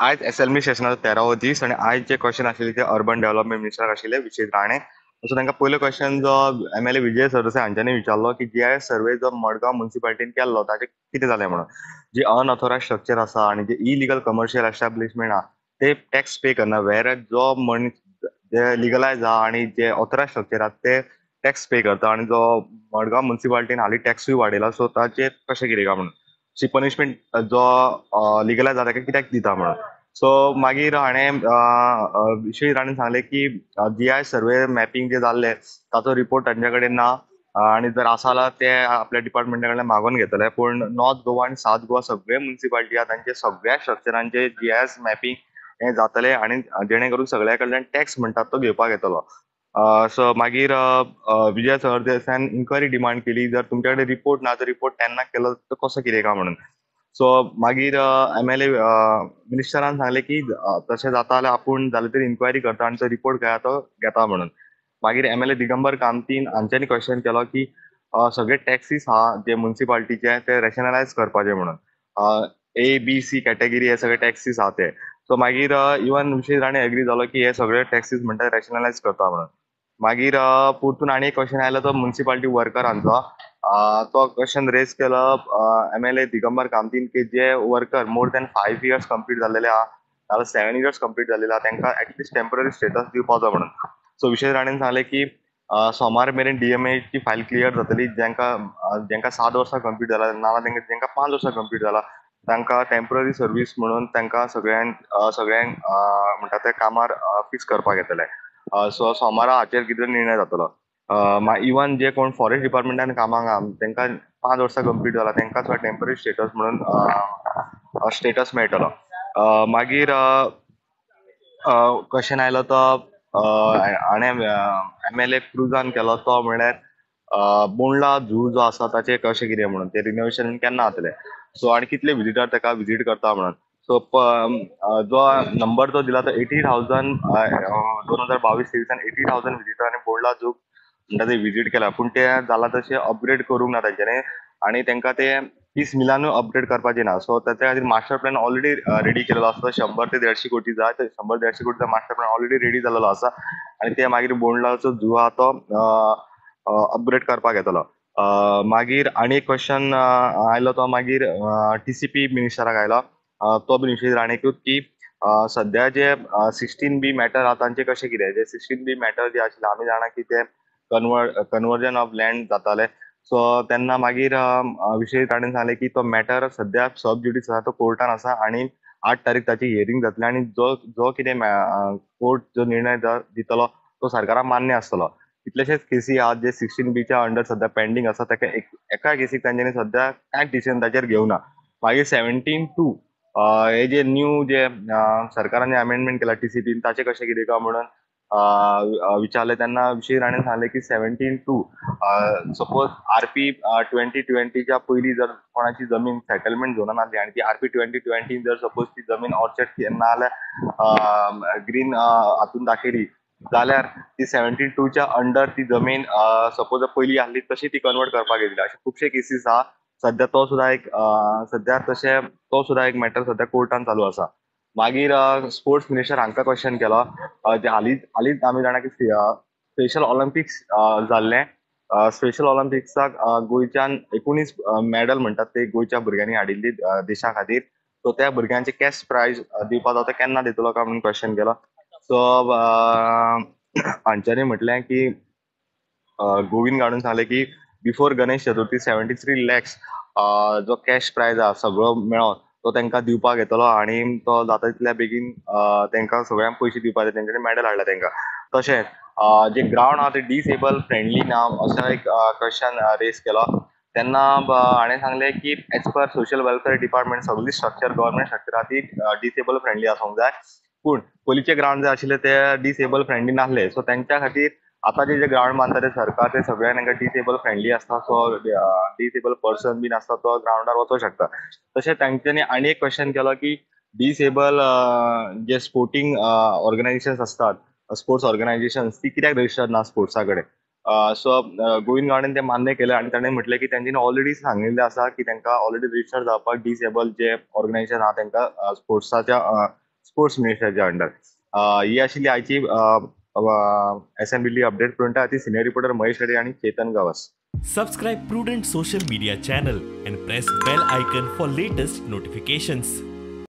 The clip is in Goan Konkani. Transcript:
आयज असेंब्ली सेशनाचो 13वो दीस आनी आयज जे क्वेश्चन आशिल्ले ते अर्बन डेव्हलपमेंट मिनिस्टराक आशिल्ले विश्वजीत राणे. सो तांकां पयलो क्वेश्चन जो एमएलए विजय सरदेसाय हांच्यांनी विचारलो की जीआयएस सर्वे जो मडगांव म्युनिसिपालिटीन केल्लो ताचें कितें जालें म्हणून. जी अनऑथोरायज स्ट्रक्चर आसा आनी जे इलिगल कमर्शियल एस्टाब्लिशमेंट आहा ते टॅक्स पे करना, वेर जो मनीस जे लिगलायज आहा आनी जे ऑथोरायज स्ट्रक्चर आहा ते टॅक्स पे करता आनी जो मडगांव म्युनिसिपालिटीन हालीं टॅक्सूय वाडयला, सो ताचेर कशें कितें काय म्हणून शी पनिशमेंट जो लिगलायज आहा ताका कित्याक दिता म्हणून. सो मागीर हाणें विश्वजीत राणेन सांगलें की जीआय सर्वे मॅपिंग जे जाल्लें ताचो रिपोर्ट तांच्या कडेन ना आनी जर आसा जाल्यार ते आपल्या डिपार्टमेंटा कडल्यान मागोवन घेतले. पूण नॉर्थ गोवा आनी सावथ गोवा सगळे म्युनिसिपालिटी आहा तांचे सगळ्या स्ट्रक्चरांचे जीआयएस मॅपिंग हें जातलें आनी जेणे करून सगळ्या कडल्यान टॅक्स म्हणटात तो घेवपाक येतलो. सो मागीर विजय सरदेसायान इन्क्वायरी डिमांड केली, जर तुमच्या कडेन रिपोर्ट ना तर रिपोर्ट तेन्ना केलो तो कसो कितें काय म्हणून. सो मागीर एमएलए मिनिस्टरान सांगलें की तशें जाता जाल्यार आपूण जाल्यार तरी इन्क्वायरी करता आनी तो रिपोर्ट घेता तो घेता म्हणून. मागीर एमएलए दिगंबर कामतीन हांच्यांनी क्वेश्चन केलो की सगळे टॅक्सीस आहा जे म्युनिसिपालिटीचे ते रॅशनलायज करपाचे म्हणून, ए बी सी कॅटेगरी हे सगळे टॅक्सीस आहा ते. सो मागीर इवन विश्वजीत राणे एग्री जालो की हे सगळे टॅक्सीस म्हणटा रॅशनलायज करता म्हणून. मागीर परतून आनी एक क्वेश्चन आयलो तो म्युनिसिपालिटी वर्करांचो, तो क्वेश्चन रेज केलो एमएलए दिगंबर कामतीन की जे worker more than 5 years complete जाल्लेले आहा नाल्यार 7 इयर्स कंप्लीट जाल्लेले आहा तांकां एटलिस्ट टेम्पररी स्टेटस दिवपाचो म्हणून. सो विश्वजीत राणेन सांगलें की सोमार मेरेन डीएमए ची फायल क्लियर जातली, जांकां 7 वर्सां कंप्लीट जाला नाल्यार तांकां जांकां 5 वर्सां कंप्लीट जाला तांकां टेम्पररी सर्वीस म्हणून तांकां सगळ्यांक म्हणटा ते कामार फिक्स करपाक येतले. सो सोमारा हाचेर कितें निर्णय जातलो. इवन जे कोण फॉरेस्ट डिपार्टमेंटान कामाक आहा तांकां 5 वर्सां कंप्लीट जाला तांकां सुद्दां टेम्पररी स्टेटस म्हणून स्टेटस मेळटलो. मागीर क्वेश्चन आयलो तो हाणें एमएलए क्रुजान केलो तो म्हळ्यार बोंडला झू जो आसा ताचें कशें कितें म्हणून ते रिनोवेशन केन्ना जातलें, सो आनी कितले विजिटर ताका विजीट करता म्हणून. सो जो नंबर जो दिला तो 80,000 2022-23 80,000 विजिटर आनी बोंडला झूक म्हणटा ते विजीट केला, पूण ते जाला तशें अपग्रेड करूंक ना तांच्यांनी आनी तांकां ते 30 मिलानूय अपग्रेड करपाचें ना. सो ताच्या खातीर मास्टर प्लॅन ऑलरेडी रेडी केलेलो आसा, 100 ते 150 कोटी जाय, 100 ते 150 कोटीचो मास्टर प्लॅन ऑलरेडी रेडी जाल्लो आसा आनी ते मागीर बोंडलाचो झू आहा तो अपग्रेड करपाक येतलो. मागीर आनी एक क्वेश्चन आयलो तो मागीर टीसीपी मिनिस्टराक आयलो, तो बीन विश्वजीत राणेकूच की सद्या जे 16B matter आहा तांचे कशें कितें, जे 16B matter जे आशिल्ले आमी जाणा की ते कन्वर्जन ऑफ लँड जाताले. सो तेन्ना मागीर विश्वजीत राणेन सांगलें की तो मॅटर सद्या सब ज्युडीस आसा तो कोर्टान आसा आनी 8 तारीख ताची हियरींग जातली आनी जो जो कितें कोर्ट जो निर्णय दितलो तो सरकाराक मान्य आसतलो. कितलेशेच केसी आहात जे 16Bच्या अंडर सद्या पेंडींग आसा, ताका एका केसीक तांच्यांनी सद्या कांय डिसिजन ताचेर घेवना. मागीर 17(2) हे जे न्यू जे सरकारान अमेंडमेंट केला टीसीपीन ताचें कशें कितें काय म्हणून विचारलें तेन्ना विश्वजीत राणेन सांगलें की 17(2) सपोज आरपी 2020च्या पयलीं जर कोणाची जमीन सेटलमेंट झोनान आसली आनी ती आरपी 2020 जर सपोज ती जमीन ऑर्चर्ड नाजाल्यार ग्रीन हातून दाखयली जाल्यार ती 17(2)च्या अंडर ती जमीन सपोज पयलीं आसली तशी ती कन्वर्ट करपाक येतली. अशे खुबशे केसीस आहा सद्या, तो सुद्दां एक सद्या तशें तो सुद्दां एक मॅटर सद्या कोर्टान चालू आसा. मागीर स्पोर्ट्स मिनिस्टर हांकां क्वेश्चन केलो, जे हालींच आमी जाणा की स्पेशल ऑलिम्पिक्स जाल्लें, स्पेशल ऑलिम्पिक्साक गोंयच्यान 19 मॅडल म्हणटात ते गोंयच्या भुरग्यांनी हाडिल्ली देशा खातीर, सो त्या भुरग्यांचे कॅश प्रायज दिवपाचो तो केन्ना दितलो काय म्हणून क्वेश्चन केलो. सो हांच्यांनी म्हटलें की गोविंद गावडेन सांगलें की बिफोर गणेश चतुर्थी 73 लॅक्स जो कॅश प्रायज आहा सगळो मेळोन तो तांकां दिवपाक येतलो आनी तो जाता तितल्या बेगीन तांकां सगळ्यांक पयशे दिवपाचे, तेंच्यांनी मॅडल हाडला तांकां. तशेंच जे ग्रावंड आहा ते डिसेबल फ्रेंडली ना असो एक क्वेश्चन रेज केलो तेन्ना हाणें सांगलें की as per social welfare department सगळी स्ट्रक्चर गव्हर्मेंट स्ट्रक्चर आहा ती डिसेबल फ्रेंडली आसूंक जाय, पूण पयलींचे ग्रावंड जे आशिल्ले ते डिसेबल फ्रेंडली नासले, सो तांच्या खातीर आतां जे ग्रावंड बांदता ते सरकार ते सगळ्यांक तांकां डिसेबल फ्रेंडली आसता, सो डिसेबल पर्सन बीन आसता तो ग्रावंडार वचोंक शकता. तशें तांच्यांनी आनी एक क्वेश्चन केलो की डिसेबल जे स्पोर्टींग ऑर्गनायझेशन्स आसतात स्पोर्ट्स ऑर्गनायझेशन्स ती कित्याक रजिस्टर्ड ना स्पोर्ट्सा कडेन. सो गोविंद गावडेन ते मान्य केलें आनी ताणें म्हटलें की तांच्यांनी ऑलरेडी सांगिल्लें आसा की तांकां ऑलरेडी रजिस्टर जावपाक डिसेबल जे ऑर्गनायझेशन आहा तांकां स्पोर्ट्साच्या स्पोर्ट्स मिनिस्टराच्या अंडर. ही आशिल्ली आयची असेंब्ली अपडेट. प्रुडंटा खातीर सिनियर रिपोर्टर महेश हेडे आनी Chetan Gawas. Subscribe Prudent Social Media channel and press bell icon for latest notifications.